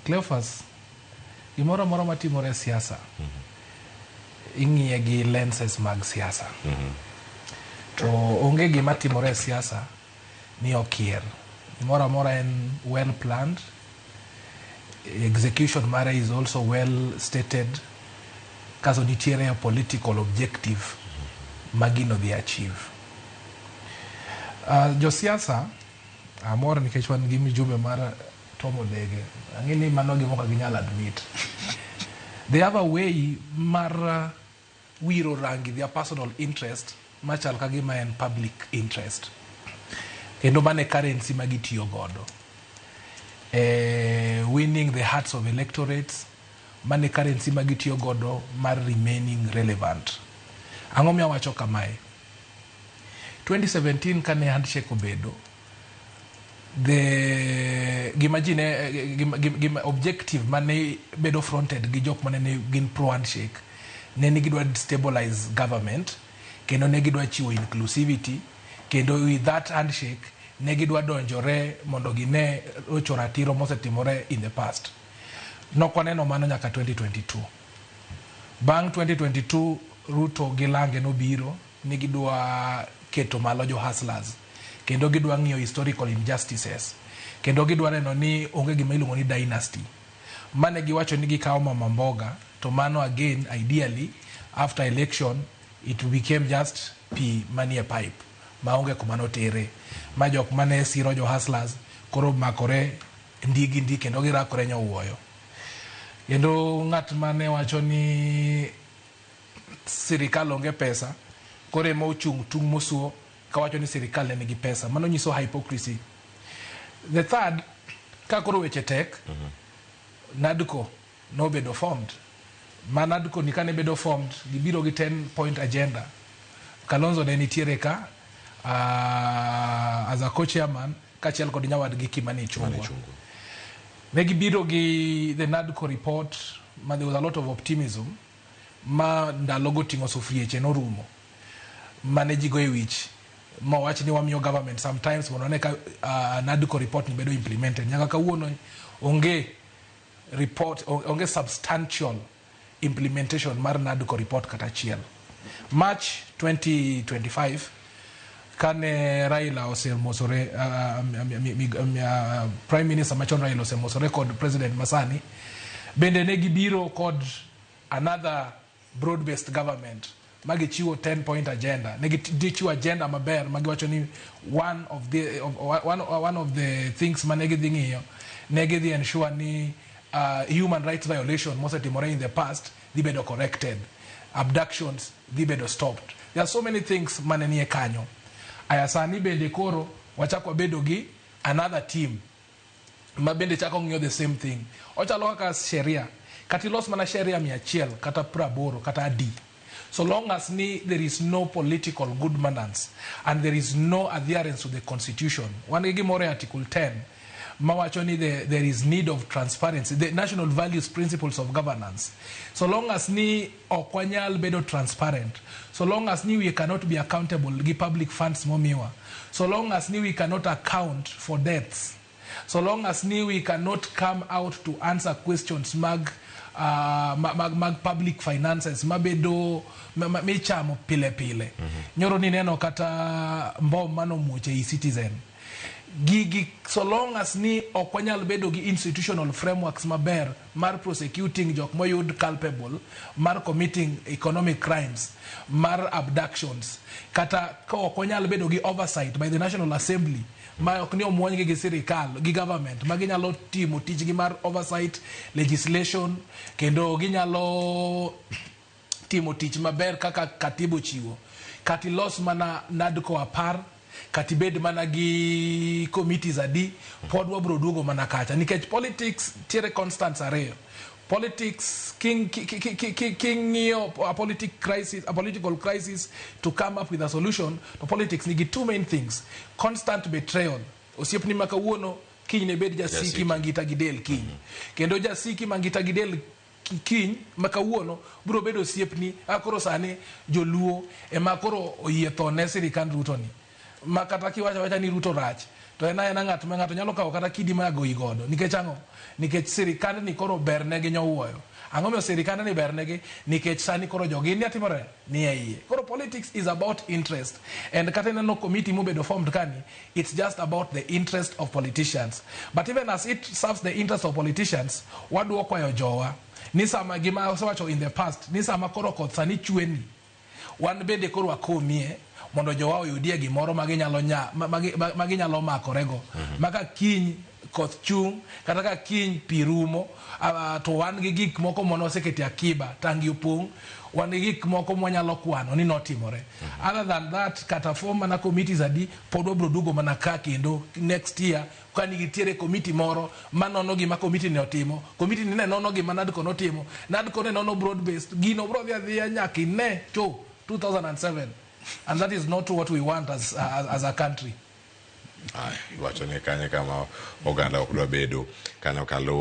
Cleophas, gimoro amora matimore e siasa ing'iye gi lenses mag siasa. To onge gima timore e siasa ni okier. Gimoro amora en well planned. Execution mare is also well stated. Kaso nitiere a political objective ma gino dhi achieve. Josiasa amor nikech wan gi mjumbe mar Tom Odege. Ang'e ni mano gima ok ginyal admit. They have a way mar wiro rangi their personal interest machal ka gima en public interest. Kendo mano e currency ma gitiyo godo. Winning the hearts of electorates, mano e currency ma gitiyo godo mar remaining relevant. Ang'o miyo awacho kamae? 2017 kane handshake obedo, the gima ji ne gima objective mane bedo fronted gi jok mane ne gin pro handshake ne ni gidwa stabilize government, kendo ne gidwa chiwo inclusivity, kendo with that handshake ne gidwa donjore mondo gine rocho ratiro mosetimore in the past. Nok waneno mano nyaka 2022. Bang' 2022, Ruto gi lange nobiro ni gidwa keto malo jo hustlers, kendo gidwa ng'iyo historical injustices, kendo gidwa neno ni onge gima iluongo ni dynasty mane giwacho ni gikawo mama mboga. To mano again, ideally after election it became just pi manie pipe maonge kuma notere, ma jok mane siro jo hustlers koro makore ndigi ndi kendo girakore nyowuoyo. Kendo ng'at mane wacho ni sirikal onge pesa koro ema ochung' tung' mosuo kawacho ni sirikal ne nigi pesa. Mano nyiso hypocrisy. The third, ka koro weche tek, NADCO nobedo formed. Ma NADCO ni kane bedo formed, gibiro gi 10 point agenda. Kalonzo ne nitiere ka as a co-chairman kaachiel kod nyawadgi Kimani Ichung'wa. Ne gibiro gi the NADCO report ma there was a lot of optimism, ma ndalogo ting'o sufrieche norumo mane ji go e wich mawach ni wamiyo government sometimes mondo wane ka NADCO report ni bedo implemented. Nyaka kawuono onge report, onge substantial implementation mar NADCO report kata achiel. March 2025 kane Raila osemosore, Prime Minister machon Raila osemosore kod President masani, bende ne gibiro kod another broad based government ma gichiwo 10 point agenda. Ne gichiwo agenda maber ma giwacho ni one of the things mane gidhi ng'iyo, ne gidhi ensure ni human rights violation mosetimore in the past dhi bedo corrected, abductions dhi bedo stopped. There are so many things mane nie kanyo. Aya, sani bende koro wachako wabedo gi another team ma bende chako ng'iyo the same thing. Ochalo kaka sheria. Kata ilos mana sheria 100 kata 80 kata adi, so long as ni there is no political good governance and there is no adherence to the constitution. Wan gi gimoro e article 10 mawacho ni there is need of transparency, the national values, principles of governance. So long as ni ok wanyal bedo transparent, so long as ni we cannot be accountable gi public funds momiwa, so long as ni we cannot account for deaths, so long as ni we cannot come out to answer questions mag public finances mabedo michamo pile pile. Nyoro ni neno kata mbom manomuoch e Citizen gigi. So long as ni ok wanyal bedo gi institutional frameworks maber mar prosecuting jok moyud culpable mar committing economic crimes, mar abductions, kata ka ok wanyal bedo gi oversight by the National Assembly ma ok ni omuonygi gi sirikal gi government ma ginyalo timo tijgi mar oversight legislation kendo ginyalo timo tich maber kaka katiba ochiwo, kata ilos mana NADCO 10, kata ibed mana gi committees adi, pod wabro duogo mana kacha nikech politics tiere constants ariyo. Politics king'iyo a political crisis to come up with a solution to politics nigi two main things: constant betrayal. Osiepni ma kawuono, kiny ne bed jasiki. Jasiki. Mangita gi del kiny, kendo jasiki mangita gi del kiny ma kawuono biro bedo osiepni. A koro sani joluo ema koro oyie tho ne sirikand Ruto ni, ma kata kiwacho awacha ni Ruto rach to To en aena ng'at ma ng'ato nyalo kawo kata kidi ma goyi godo. Nikech ang'o? Nikech sirikandni koro bernegi nyowuoyo. Ang'o miyo sirikandni bernegi? Nikech sani koro jogi ni timore ni e iye. Koro politics is about interest. And kata ineno committee mobedo formed kani, it's just about the interest of politicians. But even as it serves the interest of politicians, wadwa kwayo jowa ni sama gima osewacho in the past, ni sama koro koth sani chweni, wan bende koro wakomie mondo jowa oyudie gimoro ma ginyalo nya ma ginyalo makorego ma ka kiny koth chung' kata ka kiny pi rumo, to wan gi gik moko mane osekete akiba, tangi opong', wan gi gik moko mwanyalo kwano ni notimore. Other than that, kata form mana committees adi, pod wabro duogo mana ka kendo next year ka nitiere committee moro manono gima committee ni otimo, committee ni ne nono gima NADCO notimo, NADCO ne nono broad based, gino bro dhi adhiya nyaka ine cho 2007, and that is not what we want as a country. Ay, iwacho ni kanyo kama oganda ok dwa bedo kanyo kaluwo.